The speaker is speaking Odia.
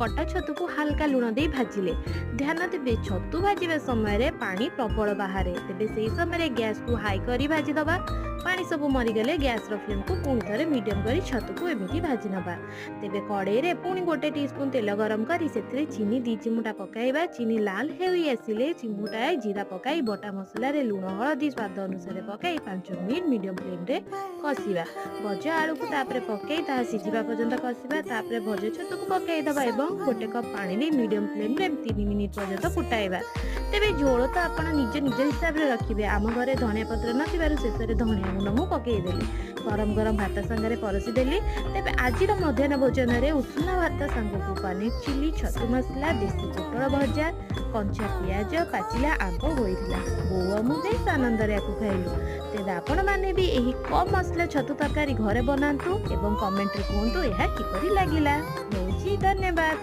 କଟା ଛତୁକୁ ହାଲକା ଲୁଣ ଦେଇ ଭାଜିଲେ। ଧ୍ୟାନ ଦେବେ, ଛତୁ ଭାଜିବା ସମୟରେ ପାଣି ପ୍ରବଳ ବାହାରେ। ତେବେ ସେହି ସମୟରେ ଗ୍ୟାସକୁ ହାଇ କରି ଭାଜିଦେବା। ପାଣି ସବୁ ମରିଗଲେ ଗ୍ୟାସର ଫ୍ଲେମ୍କୁ ପୁଣି ଥରେ ମିଡ଼ିୟମ୍ କରି ଛତୁକୁ ଏମିତି ଭାଜି ନେବା। ତେବେ କଡ଼େଇରେ ପୁଣି 1 ଟିସ୍ପୁନ୍ ତେଲ ଗରମ କରି ସେଥିରେ ଚିନି 2 ଚିମୁଟା ପକାଇବା। ଚିନି ଲାଲ ହୋଇ ଆସିଲେ ଚିମୁଟାଏ ଜିରା ପକାଇ ବଟା ମସଲାରେ ଲୁଣ, ହଳଦୀ ସ୍ୱାଦ ଅନୁସାରେ ପକାଇ 5 ମିନିଟ୍ ମିଡ଼ିୟମ୍ ଫ୍ଲେମ୍ରେ କଷିବା। ଭଜା ଆଳୁକୁ ତାପରେ ପକାଇ ତାହା ସିଝିବା ପର୍ଯ୍ୟନ୍ତ କଷିବା। ତାପରେ ଭଜା ଛତୁକୁ ପକାଇଦେବା ଏବଂ 1 କପ୍ ପାଣି ଦେଇ ମିଡ଼ିୟମ୍ ଫ୍ଲେମ୍ରେ 3 ମିନିଟ୍ ପର୍ଯ୍ୟନ୍ତ ଫୁଟାଇବା। ତେବେ ଝୋଳ ତ ଆପଣ ନିଜ ନିଜ ହିସାବରେ ରଖିବେ। ଆମ ଘରେ ଧନିଆ ପତ୍ର ନଥିବାରୁ ଶେଷରେ ଧନିଆ ଗୁଣ୍ଡ ମୁଁ ପକାଇଦେଲି। ଗରମ ଗରମ ଭାତ ସାଙ୍ଗରେ ପରସିଦେଲି। ତେବେ ଆଜିର ମଧ୍ୟାହ୍ନ ଭୋଜନରେ ଉଷୁନା ଭାତ ସାଙ୍ଗକୁ ପନିର ଚିଲି, ଛତୁ ମସଲା, ଦେଶୀ ପୋଟଳ ଭଜା, କଞ୍ଚା ପିଆଜ, ପାଚିଲା ଆମ୍ବ ହୋଇଥିଲା। ବୋଉ ଆଉ ମୁଁ ବେଶ ଆନନ୍ଦରେ ୟାକୁ ଖାଇଲୁ। ତେବେ ଆପଣମାନେ ବି ଏହି କମ୍ ମସଲା ଛତୁ ତରକାରୀ ଘରେ ବନାନ୍ତୁ ଏବଂ କମେଣ୍ଟରେ କୁହନ୍ତୁ ଏହା କିପରି ଲାଗିଲା। ରହୁଛି, ଧନ୍ୟବାଦ।